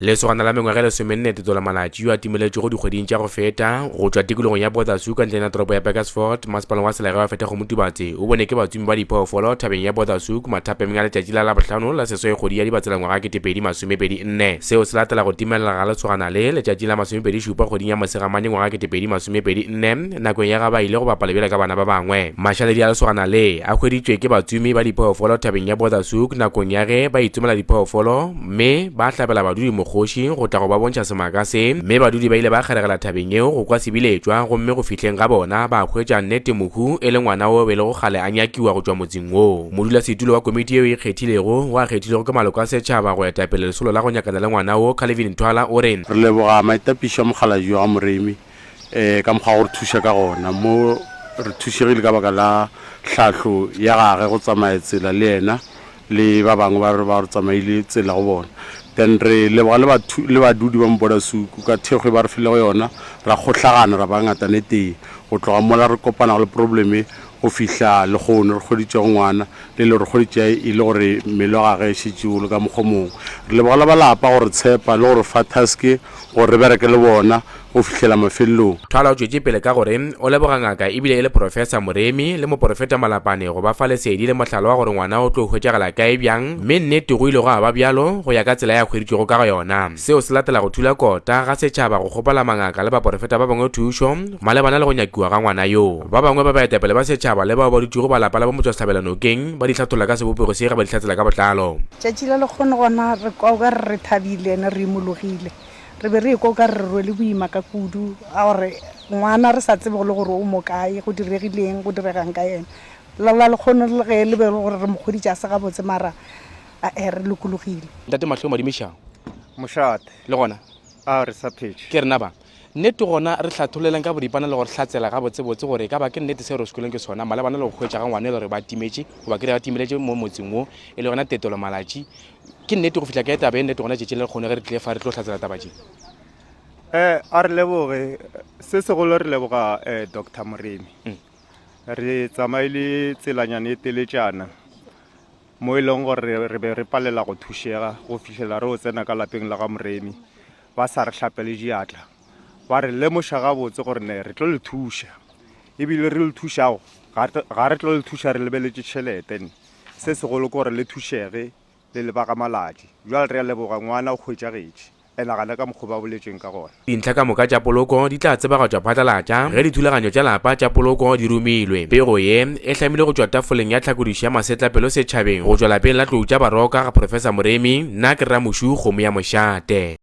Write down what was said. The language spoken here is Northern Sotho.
Lesogana la mengwaga e lesomenne Tetola Malatji yo a timeletšego dikgweding tša go feta go tšwa tikologong ya Bothashoek ka ntlheng ya toropo ya Burgersfort, masepaleng wa selegae wa Fetego Motubatse, o bone ke batsomi ba diphoofolo thabeng ya Bothashoek mathapemeng a letšatši la Labohlano la seswai kgwedi ya Dibatsela ngwaga 2024. Seo se latela go timelela ga lesogana le letšatšing la masomepedishupa kgweding ya Mosegamanye ngwaga 2024 nakong ya ga ba ile go bapala bjalo ka bana ba bangwe. Mašaledi a lesogana le a hweditšwe ke batsomi ba diphoofolo thabeng ya Bothashoek nakong ya ge ba itsomela diphoofolo mme ba hlabela badudi mokgoši go tla go ba bontšha semaka se, mme badudi ba ile ba kgeregela thabeng yeo go kwa sebiletšwa, gomme go fihleng ga bona ba hwetša nnete mohu e le ngwana wo e lego kgale a nyakiwa go tšwa motseng woo. Modulasetulo wa komiti yeo e ikgethilego, wo a kgethilwego ke maloko a setšhaba go eta pele lesolo la go nyakana le ngwana wo, Calvin Nthwala, o re. Re leboga maitapišo a mokgalabje wa ga Moremi ka mokgwa wa go re thuša ka gona mo re thušegile ka baka la hlahlo ya gage go tsamaya tsela le yena le ba bangwe ba re ba re tsamaile tsela go bona. Then re leboga le bathu le badudi ba Mbodasuku ka thekgo e ba re filego yona, ra kgohlagana ra ba ngatana e tee. Go tloga mola re kopanago le problem e go fihla lehono re hweditšego ngwana le le re hweditše e le gore mmele wa gage e šetše o le ka mokgwa o mongwe. Re leboga le ba lapa go re tshepa le go re fa task gore re bereke le bona go fihlela mafelelong. Thwala o tšwetše pele ka gore o leboga ngaka ebile e le Professor Moremi le Moporofeta Malapane go ba fa lesedi le mohlala wa gore ngwana o tlo hwetšagala kae bjang mme nnete go ile gwa ba bjalo go ya ka tsela ya hweditšwego ka yona. Seo se latela go thula kota ga setšhaba go kgopela mangaka le baporofeta ba bangwe thušo malebana le go nyakiwa ga ngwana yoo. Ba bangwe ba baetapele ba setšhaba le bao ba dutšego ba lapa la bo motšwasehlabela nokeng ba di hlatholla ka sebopego se ge ba di hlatsela ka botlalo. Tšatši la lekgono gona re kwa o ka re re thabile ene re imologile. Re be re ekwa o ka re re rwele boima ka kudu a gore ngwana re sa tsebego le gore o mo kae, go diregile eng, go diregang ka yena. La la lekgono le ge le be le gore re mo kgoditše a se gabotse mara ae re lokologile. Ntate Mahlo Madimeša. Mošate. Le gona? A re sa phetše. Ke rena ba. Nnete gona re hlatholleleng ka boripana le go re hlatsela gabotsebotse gore e ka ba ke nnete seo re se kweleng ke sona malebana le go hwetša ga ngwana e le gore ba timetše goba ke re ba timeletše mo motseng wo e le gona Tetelo Malatši. Ke nnete go fihla kae taba ye nnete gona tšatši le lekgono ge re tlile fa re tlo hlatsela taba tše? Eh, a re leboge se segolo re leboga eh, Doctor Moremi. Mm. Re tsamaile tselanyana e teletšana mo e leng gore re be re palela go thušega go fihlela re o tsena ka lapeng la ga Moremi ba sa re hlapele diatla ba re lemoša gabotse gore ne re tlo le thuša ebile re le thušago ga re tlo le thuša re lebeletše tšhelete ne Se segolo ke gore le thušege le le ba ga Malatši. Bjale re a leboga ngwana o hwetšagetše. E nagana ka mokgo ba boletšeng ka gona. Dintlha ka moka tša poloko di tla tsebagatšwa phatlalatša ge dithulaganyo tša lapa tša poloko di romilwe. Pego ye e hlamilwe go tšwa tafoleng ya tlhakodišo ya masetlapelo setšhabeng go tšwa lapeng la Tlou tša Baroka ga Professor Moremi, nna ke Ramošu Kgomo ya Mošate.